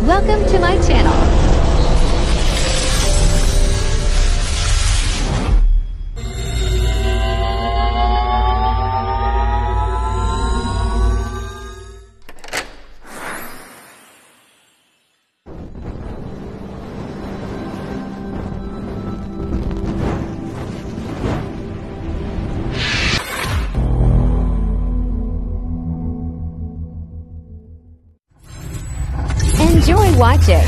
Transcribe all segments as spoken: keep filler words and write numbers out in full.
Welcome to my channel. Enjoy watching.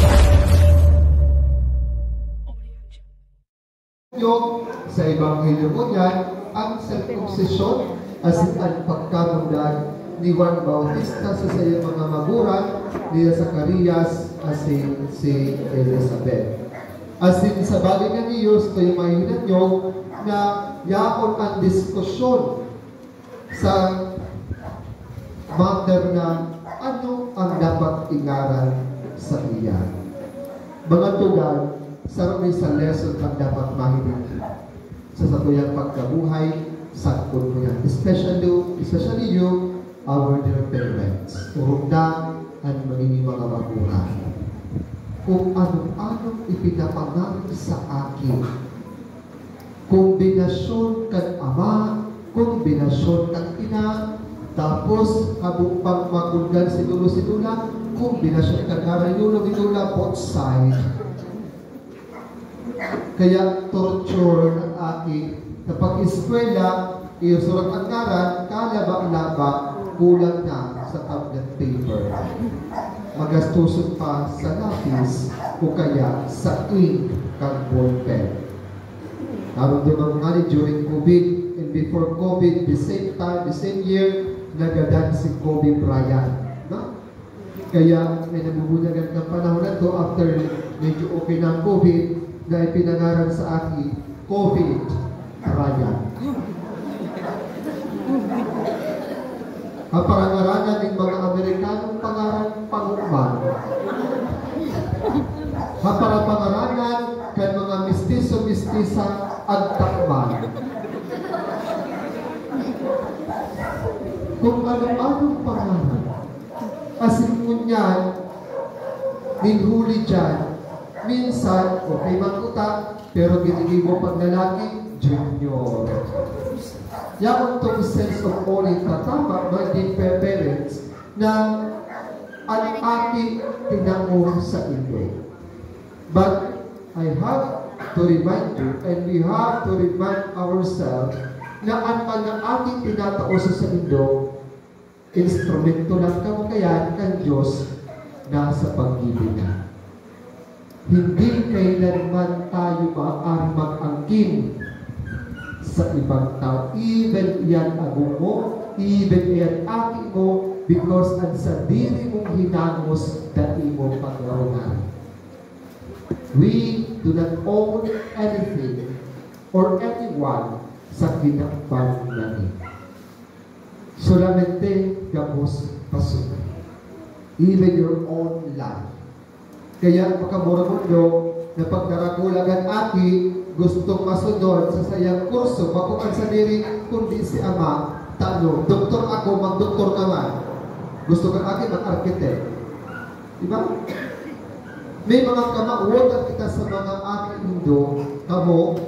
Sa Ebanghelyo ngunyan, ang sirkumsisyon asin an pagkamundag ni Juan Bautista sa saiyang mga magurang ni Zacarias asin si Elizabeth. Asin sa bagay na niyo, sa kayo mahihinan nyo na yaon ang diskusyon sa matter na ano ang dapat ingaran sa iya. Mga tugang, saro ni sa lesson ang dapat mahiling sa satuyang pagkabuhay, sagkod mo yan. Especially, especially you, our dear parents. Urog na ang magiging mga magurang. Kung ano-anong ipinapangaral sa aki, kombinasyon kan ama, kombinasyon kan ina, tapos habo pang makulgan si lolo si lola, kombinasyon kan ngaran ni lolo ni lola, both side. Kaya torture ang aki. Sa pag-eskwela, iyo surat ang ngaran, kalaba-laba, kulang na sa tablet paper. Magastoson pa sa lapis o kaya sa ink kag ballpen. Narumduman ko ngani during COVID and before COVID, the same time, the same year, nagadan si Kobe Bryant. No? Kaya may nabubunyagan kang panahon na to, after medyo okay na ang COVID, na ipinangaran sa aki, COVID Bryant. Ang parangaranan nin mga Amerikanong pangaran, panguman. Ang parapangaranan kan mga mestiso-mestisa, agtakman. Kung ano-anong pangaran. Asin ngunyan, nin huli dyan, minsan, okay man kuta, pero ginigibo pag lalaki, junior. Yaon tong sense of awe na tama, mga dear parents, na an aki tinao sa indo. But I have to remind you, and we have to remind ourselves, na an mga aki tinatao sa saindo, instrumento lang kamo kaiyan kan Dios na sa paggibo niya. Hindi kailanman tayo maaari mag-angkin sa ibang tao. Even iyan ago mo, even iyan aki mo, because an sadiri mong hinangos, dai mo pag-arongan. We do not own anything or anyone sa kinaban na ini. Solamente gabos pasunod. Even your own life. Kaya makamura mo nyo na pagdaragola kan aki, gustong masunod sa saiyang kurso, bako kan sadiri, kundi si ama, tano, doktor ako, magdoktor ka man. Gusto kan aki, mag-architect. Diba? May mga kamawotan kita sa mga aki nindo, kamo,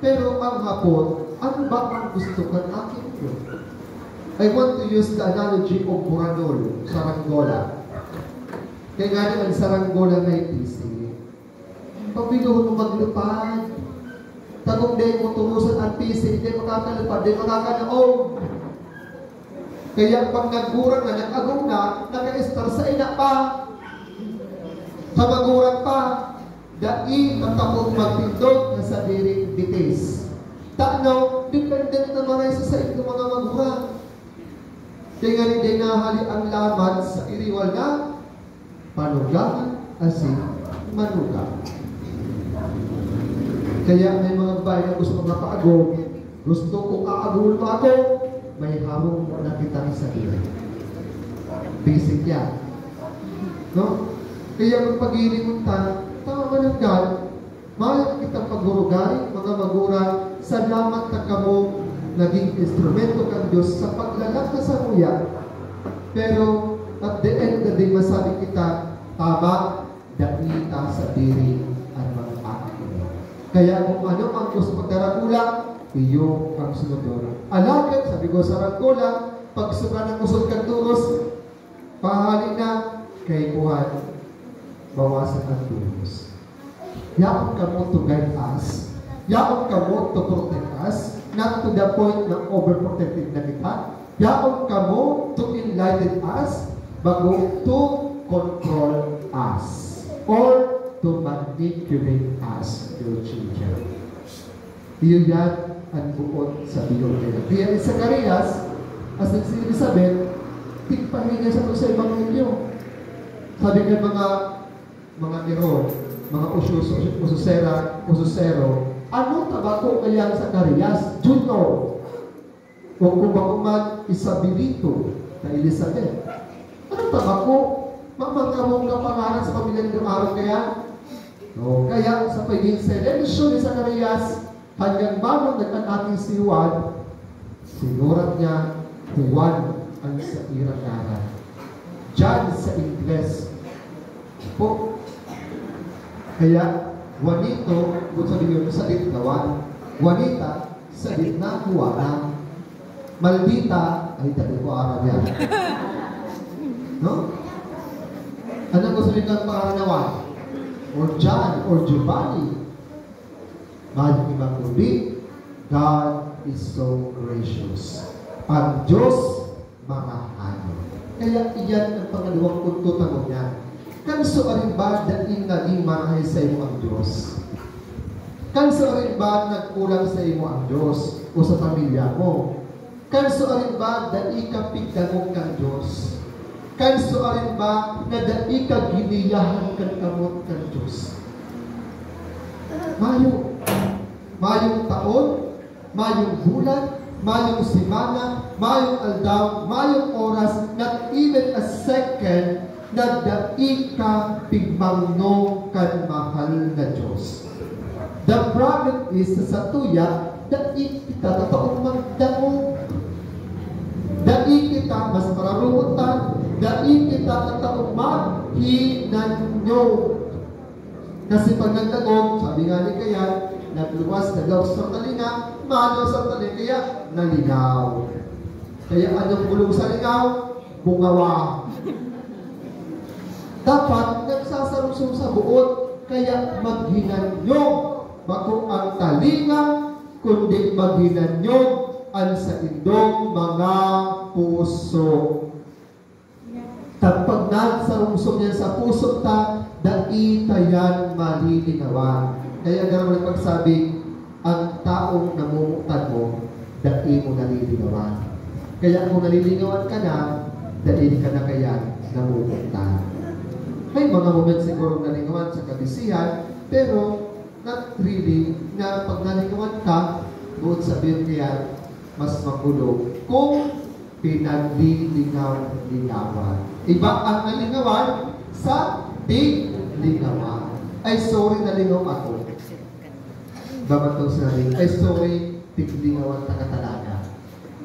pero ang hapot, ano ba ang gusto kan aki nindo? I want to use the analogy of buranol, saranggola. Kaya nga naman, saranggola may pisi. Pabiluhon mo maglupad. Tagong dai mo turusan ang pisi, hindi makakalupad, hindi makakanaog. Kaya pag nagurang na, nag-agom na, naka-estar sa ina pa. Sa magurang pa, dai matapong magtindog na sadiring bitis. Tano, dependent na maray sa saindong mga magurang. Kaya nga ni dinahali ang laman sa iriwal na panuga asin manuga. Kaya may mga babae na gusto mapaagom, gusto kong aagom mo ako, may harong mo na kitang sadiri. Basic yan. No? Kaya magpagilingon ta, tama man ang God, Mayo kitang pagurugari, mga magurang, salamat na kamo naging instrumento kan Dios sa paglalang na samuya. Pero at the end of the day, masabi kita, Tama, dai ta sadiri an mga aki ini. Kaya kung ano ang gusto pagdarakula, iyo ang sunodon. Alagad, sabi ko sa rangkula, pag sobra ng kusog kan turos, pahali na kay kuwan, bawasan ang turos. Yaon kamo to guide us. Yaon kamo to protect us. Not to the point na overprotected na kita. Yaon kamo to enlighten us, bago to control us or to manipulate us, dear children. Iyo yan ang buot sa Biblia. Kaya si Zacarias, as in si Elizabeth, tigpahinga sa sa Ebanghelyo. Sabi ng mga, mga Tirano, mga usus-, ususera, ususero, ano ta bako kaya si Zacarias Junior? O kung bako man Isabelito na Elizabeth? Ano ta bako? Mamang kamong kapangaran sa pamilya nindo arog kaya? No, kaya sa pagiging silensyo ni Zacarias, hanggang bago nagkatating si Juan, sinurat niya, Juan ang sairang ngaran. John sa Ingles. Po. Kaya, Juanito, kung sabi niyo, sa Juan. Juanita, sa Juana. Maldita, ay, tabi ko, Arab yan. No? Ano gusto niyo ng pangalan na Juan? Or John, or Giovanni? Mahal ko iba kundi, God is so gracious. Ang Diyos, marahay. Kaya iyan ang pangalawang punto ta ngunyan. Kan suarin ba dai nagin marahay saimo ang Diyos? Kan suarin ba nagkulang saimo ang Diyos o sa pamilya mo? Kan suarin ba dai ka pigdangog kan Diyos? Kan suarin ba na dai ka giniyahan kan kamot kan Diyos? Mayo. Mayong taon, mayong bulan, mayong semana, mayong aldaw, mayong oras, not even a second, na dai ka pigmangno kan mahal na Diyos. The problem is, sa satuya, dai kita tataong magdangog. Dai kita, mas mararumot ta, dai kita tataong maghinanyog. Kasi pag nagdangog, sabi nga ni Kayan, nagluwas, nagluwas sa talinga, maluwas sa talinga, kaya nalingaw. Kaya anong bulong sa lingaw? Bungawa. Dapat nagsasarumsum sa buot, kaya maghinanyog. Bako ang talinga, kundi maghinanyog an saindong mga puso. Pag nagsarumsum yan sa puso ta, dai ta yan malilingawan. Kaya garo na pagsabi, ang taong namomotan mo, dai mo nalilingawan. Kaya kung nalilingawan ka na, dai ka na kaya namomotan. May mga moment siguro nalingawan sa kabisihan, pero not really na pag nalingawan ka, buot sabihin kaya, mas makulog kung pinaglilingaw-lingawan. Iba ang nalingawan sa tiglingawan. Ay, sorry, nalingaw ako. Dapat kong sinabi, ay, sorry, tiglingawan ta ka talaga.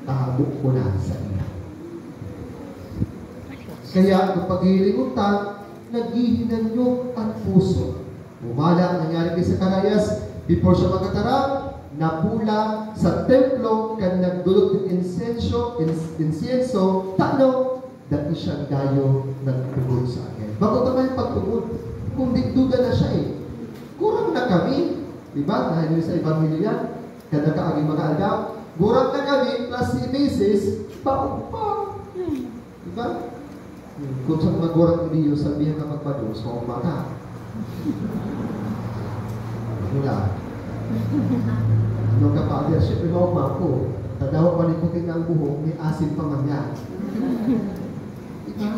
Tahabo ko na sa iya. Kaya, kung paghihilingon ta, naghihinanyog ang puso. Bumala, nangyari kay Zacarias, before siya magkatarang, napula sa templo kan nagdulog nin insensyo, ins-, insenso, tano, dai siya dayo nagtubod sa akin. Bago ta may pagtubod, kung di duda na siya eh. Kurang na kami, di ba? Dahil yun sa Ebanghelyo yan, kan nakaaging mga aldaw, kurang na kami, plus si misis, baon pa. Di ba? Hmm, kung sa mga gurang video, sabihan ka magpado, so, baka. Wala. Nung kapag, siyempre, maugma ko. Tadawa pa ni puti na ang buhok, may asin pa man yan. Di ba?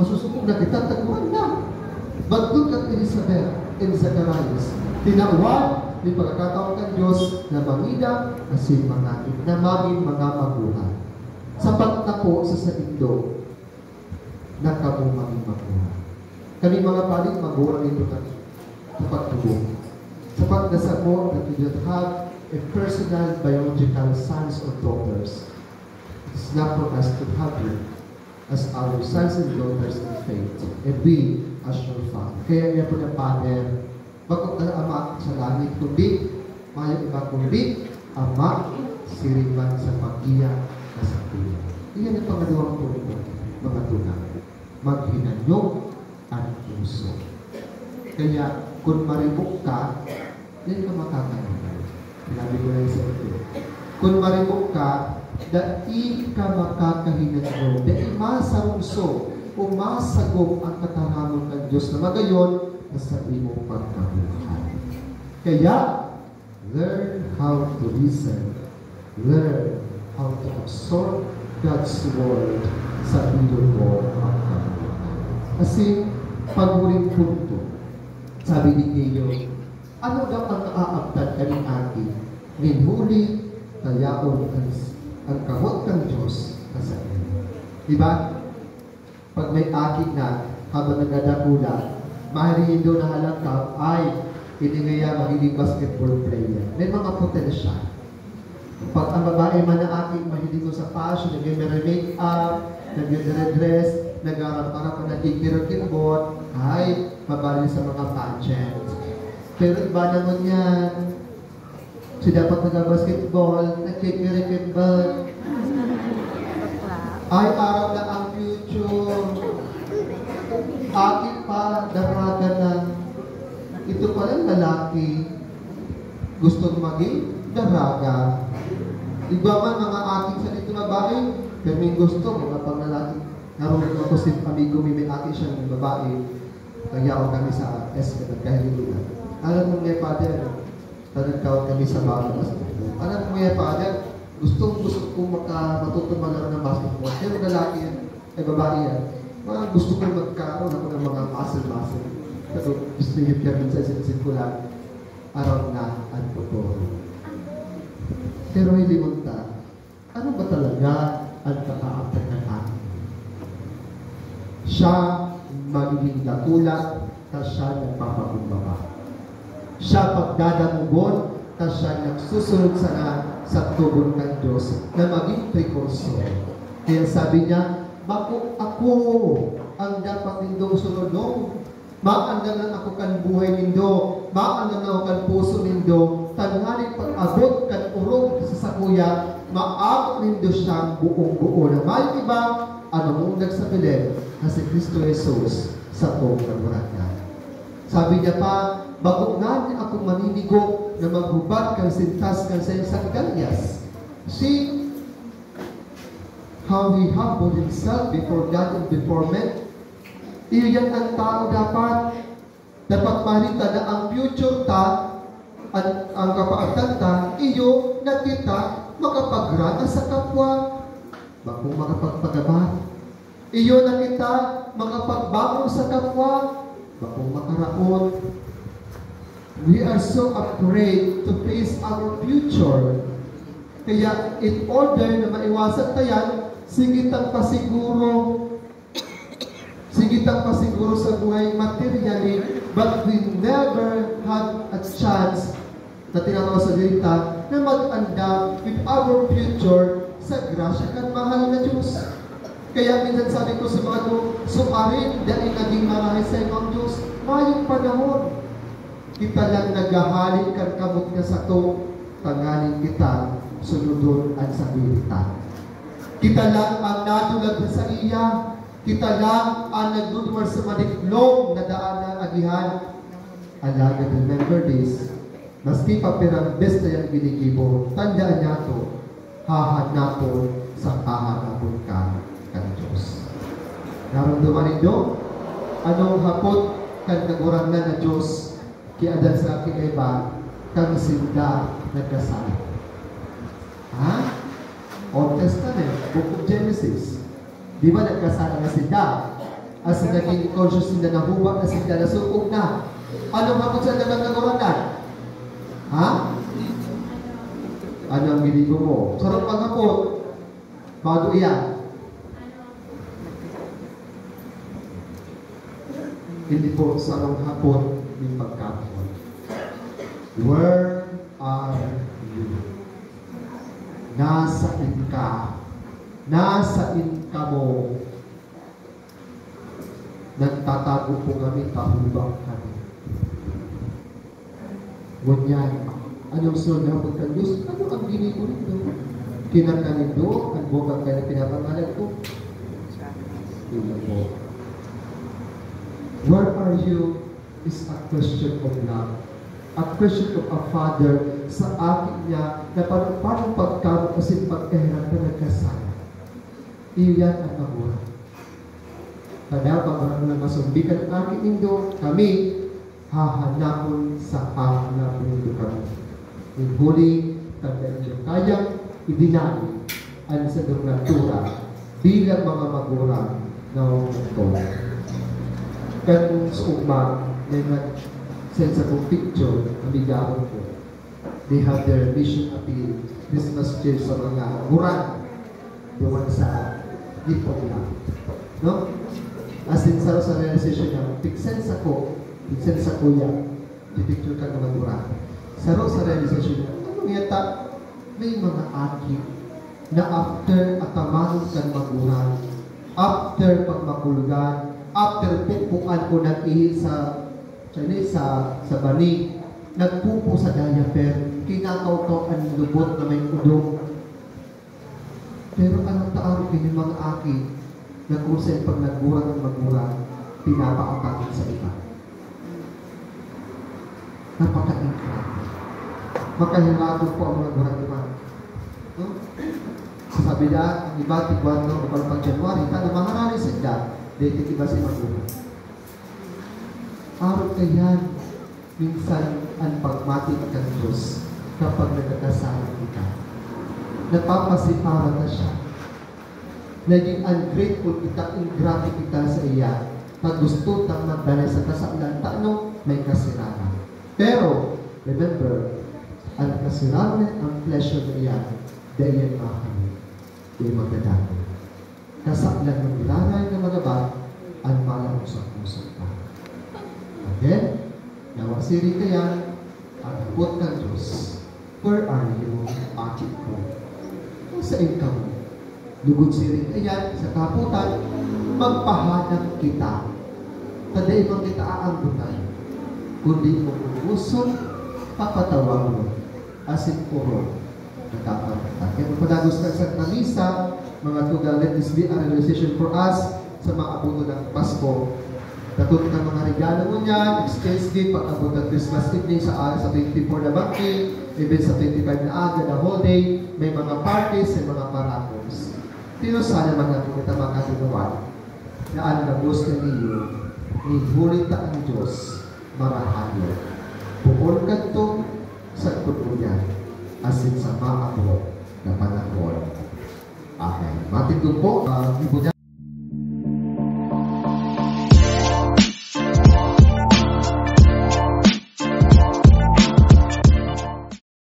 Masusubok na kita, taguan na. Bagdod kan Elizabeth and Zacharias, tinawan ni pagkakataon kan Diyos na mangidang asin mangangit, na magin mga magulang. Sapat na po sa saindo na kamo magin magulang. Kami mga padi, magulang ito kami sa pagtubod. Sapat na sa po that we don't have a personal biological sons or daughters. It's not for us to have you as our sons and daughters in faith. And we As your Father. Kaya niya po ng Father, bako na Ama sa langit, kundi, mayo iba kundi, Ama, siring man sa pag-iya na sa Tuya. Iyan ang pangalawang punto, mga tugang. Maghinanyog ang puso. Kaya, kung maribok ka, di ka makakahinanyog. Sinabi ko na yun sa inyo. Kung maribok ka, dai ka makakahinanyog. Dai masarungso o masagop ang tataramon kan Diyos na magayon na sa imong pagkabuhay. Kaya, learn how to listen. Learn how to absorb God's Word sa iyo mo pagkabuhay. Kasi, paghuling punto, sabi ni Neo, ano daw ang naaabtan kaning aki? Nin huli, tayaon ang, ang kamot kan Diyos na sa iyo. Diba? Pag may aki na, habang nagadakula, mahiling daw na halangkaw, ay, ini ngaya magiging basketball player. May mga potensyal. Pag ang babae man na aki, mahiling ko sa fashion, nagme-make up, nagdre-dress, nag-arap-arap, nagkikirot-kirot, ay, mabalin sa mga pageant. Pero iba naman yan. Si dapat nag-basketball, nagkikirot-kirot. Ay, araw na ang future. Aki pa, daraga na. Ito palang lalaki, gustong maging daraga. Iba man mga aki sa dito babae, pero may gusto, mga pang lalaki. Narunod ako si amigo mi, may aki siyang babae. Nagyaon kami sa S M, nagkahilingan. Alam mo nga, Father, tanagkaon kami sa bago basketball. Alam mo nga, Father, gustong gusto ko maka, matuto maglaro ng basketball. Pero lalaki yan, ay babae yan. Mga gusto ko magkaroon ako ng mga muscle-muscle. Pero gusto niya, pero sa isip-isip ko lang, araw na ang futuro. Pero hindi mo ta, ano ba talaga ang kataatan ng aki? Siya magiging dakula, ta siya nagpapakumbaba. Siya pagdadamugon, ta siya nagsusunod sana sa tugon kan Diyos na maging prekursor. Kaya sabi niya, "Bako ako ang dapat nindong sunodon." Maandam lang ako kan buhay nindo, maandam lang ako kan puso nindo, tanganing pag-abot kan orog sa sakuya, maabot nindo siyang buong-buo na may iba, ano mong nagsabilin na si Cristo Jesus sa tong kaguratan. Sabi niya pa, "Bako ngani ako maninigo na maghubad kan sintas kan saiyang sandalyas." See how he humbled himself before God and before men? Iyo yan ang tao dapat. Dapat marita na ang future ta, an, ang kapaagtan ta, iyo na kita makapagrana sa kapwa. Bakong makapagpagabat. Iyo na kita makapagbangon sa kapwa. Bakong makaraot. We are so afraid to face our future. Kaya in order na maiwasan ta yan, sige tang pasiguro. Sige tang pasiguro sa buhay materially, but we never had a chance na tinatawag sa dita na mag-andam with our future sa grasya kan mahal na Diyos. Kaya minsan sabi ko sa mga tao, "Suarin, dai naging marahay sa imong Diyos." Mayong panahon. Kita lang naghahali kan kamot niya sato, tanganing kita sunodon an sadiri ta. Kita lang ang nadulag sa iya. Kita lang ang nagdudumar sa madiklom na daan na agihan. Alagad remember this, maski pa pirang bes na yang ginigibo, tandaan niya to, hahanapon sa kahanapon ka kan Diyos. Naramdaman nindo? Anong hapot kan Kagurangnan na Diyos ki Adan saka ki Eva kan sinda nagkasala? Ha? Old Testament, Book of Genesis. Di ba nagkasala na sinda? As in, naging conscious sinda na huwa na sinda, nasukog na. Anong hapot sa dagat na Kagurangnan? Ha? Ano ang ginibo mo? Sarong paghapot. Bago iyan. Hindi po, sarong hapot nin pagkapon. Where are you? Nasain ka? Nasain kamo? Nagtatago po kami, tahubak kami. Ngunyan, anong sunod na hapon kan Diyos? Ano ang ginibo nindo? Kinakanindo ang bugang kaya pinapangalan ko? Hindi po. Where are you is a question of love. A question of a father sa aki niya na paano, paano pagkaon asin pagkahiram na nagkasala. Iyan ang magurang. Tadaw, pag wala na masumbikan ang aki nindo, kami, hahanapon sa hahanapon nindo kami. Nin huli, tanda nindo kayang idinali an sarong natura bilang mga magurang na humontong. Kan sa ugma, may nag-send sa kong picture, amigaho ko. They have their mission appeal, Christmas cheer sa mga gurang duman sa Lipong lang. No? As in, sa, sa realization niya, pigsen sa ko, pigsen sa kuya, pipicture ka mga gurang. Saro sa realization niya, ano nga ta, may mga aki na after ataman kan magurang, after pagmakulgan, after pukpukan ko nag-ihi sa, sa, sa, sa bani, nagpupo sa diaper, kinakawkaw an lubot na may udong. Pero anong taarog ini mga aki na kung saan pag nagurang ang magurang, pinapaatakan sa iba? Napaka-ingrato. Makahiradot po ang mga gurang iba. No? Sabi na, ang iba, tigwan no, kapag pag January, ta na maharani sila, dito iba si magurang. Arog kaiyan, minsan an pagmati kan Dios kapag nagkakasala kita. Napapasipawan na siya. Naging ungrateful kita, ingrato kita sa iya, pag gusto tang magdanay sa kasalan ta no may kasiranan. Pero, remember, an kasiranan, an pleasure na iyan, dai yan makamit. Dai magdadagos. Kasalan ng giraray na magabat an malaog sa puso ta. Amen? Yawa siring kaiyan, an hapot kan Dios, "Where are you, aki ko?" Kung sain kamo, lugod siring kaiyan sa kahapotan, magpahanap kita. Ta dai man kita aanggotan, kundi kung ubuson, papatawagon, asin orog. Nagkakaroon. Kaya magpadagos kan Santa Misa, mga tugang, let this be a realization for us sa mga abuton ng Pasko. Dakot ka mga regalo mo niyan, exchange gift, pag-abot ng Christmas evening sa, sa twenty-four na bangki, even sa twenty-five na aga, the whole day, may mga parties, may mga parables. Pero sana man natin kita makatinawan na ang gabos na iyo, ni huli ta ang Diyos, marahayo. Poon kadto, sagkod ngunyan, asin sa maabot na panahon. Amen. Matindog po, ah, ibo niya.